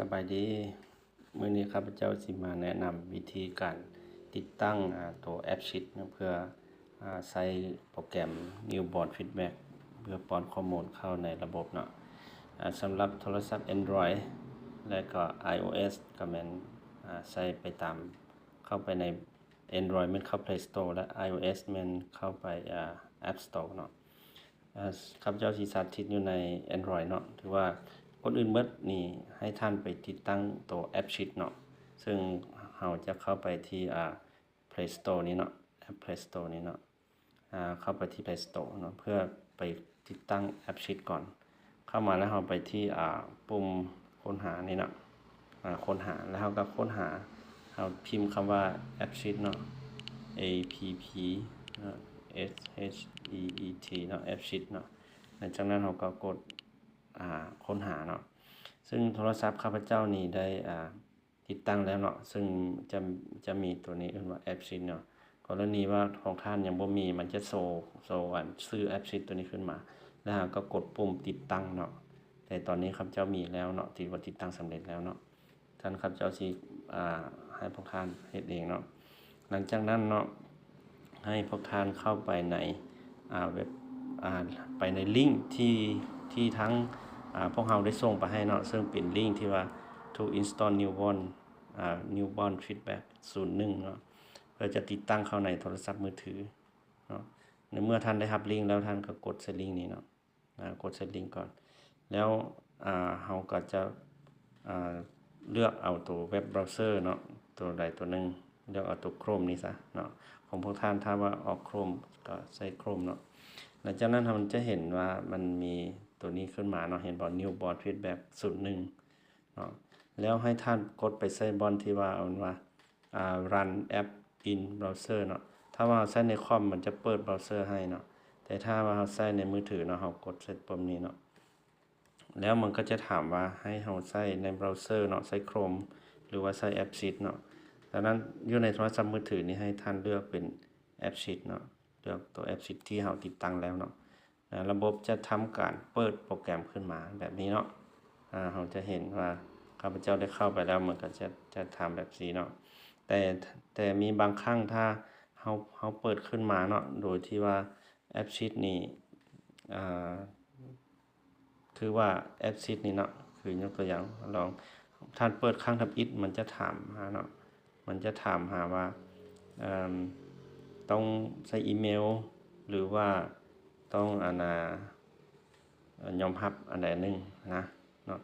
ສະບາຍດີ ມື້ນີ້ຂ້າພະເຈົ້າຊິມາແນະນຳວິທີການຕິດຕັ້ງ ອາ ໂຕແອັບຊິດເນາະ ເພື່ອ ອາ ໃຊ້ໂປຣແກຣມ Newborn Feedback ເພື່ອປ້ອນຂໍ້ມູນເຂົ້າໃນລະບົບເນາະ. ອາ ສຳລັບໂທລະສັບ Android ແລະກໍ iOS ກໍແມ່ນ ອາ ໃຊ້ໄປຕາມ ເຂົ້າໄປໃນ Android ແມ່ນເຂົ້າ Play Store ແລະ iOS ແມ່ນເຂົ້າໄປ ອາ App Store ເນາະ. ອາ ຂ້າພະເຈົ້າຊິສາທິດຢູ່ໃນ Android ເນາະ ຖືວ່າກ່ອນອື່ນເບິດນີ້ໃຫ້ທ່ານໄປຕິດຕັ້ງໂຕແອັບຊິດເນາະ ເຊິ່ງເຮົາຈະເຂົ້າໄປທີ່ ອາ Play Store ນີ້ເນາະ ແອັບ Play Store ນີ້ເນາະ ອາ ເຂົ້າໄປທີ່ Play Store ເນາະ ເພື່ອໄປຕິດຕັ້ງແອັບຊິດກ່ອນ. ເຂົ້າມາແລ້ວເຮົາໄປທີ່ ອາ ປຸ່ມຄົ້ນຫານີ້ເນາະ ອາ ຄົ້ນຫາ ແລ້ວເຮົາກໍຄົ້ນຫາ ເຮົາພິມຄຳວ່າແອັບຊິດເນາະ A P P ເນາະ S H E E T ເນາະ ແອັບຊິດເນາະ. ຫຼັງຈາກນັ້ນເຮົາກໍກົດ ອາ ຄົ້ນຫາເນາະ ເຊິ່ງໂທລະສັບຂ້າພະເຈົ້ານີ້ໄດ້ ອາ ຕິດຕັ້ງແລ້ວເນາະ ເຊິ່ງຈະ ຈະມີໂຕນີ້ເອີ້ນວ່າແອັບຊິດເນາະ. ກໍລະນີວ່າຂອງທ່ານຍັງບໍ່ມີ ມັນຈະໂຊ ໂຊອັນຊື່ແອັບຊິດໂຕນີ້ຂຶ້ນມາ ແລ້ວເຮົາກໍກົດປຸ່ມຕິດຕັ້ງເນາະ. ແຕ່ຕອນນີ້ຂ້າພະເຈົ້າມີແລ້ວເນາະ ຖືວ່າຕິດຕັ້ງສຳເລັດແລ້ວເນາະ. ທ່ານ ຂ້າພະເຈົ້າຊິ ອາ ໃຫ້ພວກທ່ານເຮັດເອງເນາະ. ຫຼັງຈາກນັ້ນເນາະ ໃຫ້ພວກທ່ານເຂົ້າໄປໃນ ອາ ເວັບ ອາ ໄປໃນລິງທີ່ ທີ່ທາງ ອາ ພວກເຮົາໄດ້ສົ່ງໄປໃຫ້ເນາະ ເຊິ່ງເປັນລິງທີ່ວ່າ To install newborn ອາ Newborn Feedback ສູນໜຶ່ງເນາະ ເພື່ອຈະຕິດຕັ້ງເຂົ້າໃນໂທລະສັບມືຖືເນາະ. ໃນເມື່ອທ່ານໄດ້ຮັບລິງແລ້ວ ທ່ານກໍກົດໃສ່ລິງນີ້ເນາະ ອາ ກົດໃສ່ລິງກ່ອນ ແລ້ວ ອາ ເຮົາກໍຈະ ອາ ເລືອກເອົາໂຕເວັບເບຣາເຊີເນາະ ໂຕໃດໂຕໜຶ່ງ ເລືອກເອົາໂຕໂຄຣມນີ້ຊະເນາະ. ຂອງພວກທ່ານ ຖ້າວ່າອອກໂຄຣມ ກໍໃສ່ໂຄຣມເນາະ. ຫຼັງຈາກນັ້ນເຮົາຈະເຫັນວ່າມັນມີໂຕນີ້ຂຶ້ນມາເນາະ ເຫັນບໍ່ Newborn Feedback ສູນໜຶ່ງເນາະ. ແລ້ວໃຫ້ທ່ານກົດໄປໃສ່ບ່ອນທີ່ວ່າ ເອົາວ່າ ອາ Run App in Browser ເນາະ. ຖ້າວ່າເຮົາໃຊ້ໃນຄອມ ມັນຈະເປີດເບຣາເຊີໃຫ້ເນາະ ແຕ່ຖ້າວ່າເຮົາໃຊ້ໃນມືຖືເນາະ ເຮົາກົດໃສ່ປຸ່ມນີ້ເນາະ ແລ້ວມັນກໍຈະຖາມວ່າໃຫ້ເຮົາໃຊ້ໃນເບຣາເຊີເນາະ ໃຊ້ໂຄຣມ ຫຼືວ່າໃຊ້ແອັບຊິດເນາະ. ດັ່ງນັ້ນຢູ່ໃນໂທລະສັບມືຖືນີ້ ໃຫ້ທ່ານເລືອກເປັນແອັບຊິດເນາະ ເລືອກໂຕແອັບຊິດທີ່ເຮົາຕິດຕັ້ງແລ້ວເນາະ. ລະບົບຈະທຳການເປີດໂປຣແກຣມຂຶ້ນມາແບບນີ້ເນາະ. ອາ ເຮົາຈະເຫັນວ່າຂ້າພະເຈົ້າໄດ້ເຂົ້າໄປແລ້ວ ມັນກໍຈະ ຈະຖາມແບບຊີ້ເນາະ. ແຕ່ ແຕ່ມີບາງຄັ້ງ ຖ້າເຮົາ ເຮົາເປີດຂຶ້ນມາເນາະ ໂດຍທີ່ວ່າແອັບຊິດນີ້ ອາ ຄືວ່າແອັບຊິດນີ້ເນາະ ຄືຍົກຕົວຢ່າງລອງ ທ່ານເປີດຄັ້ງທຳອິດ ມັນຈະຖາມຫາເນາະ ມັນຈະຖາມຫາວ່າ ເອີ່ມ ຕ້ອງໃສ່ອີເມວ ຫຼືວ່າຕ້ອງ ອັນນ່າ ຍອມຮັບອັນໃດອັນໜຶ່ງນະເນາະ.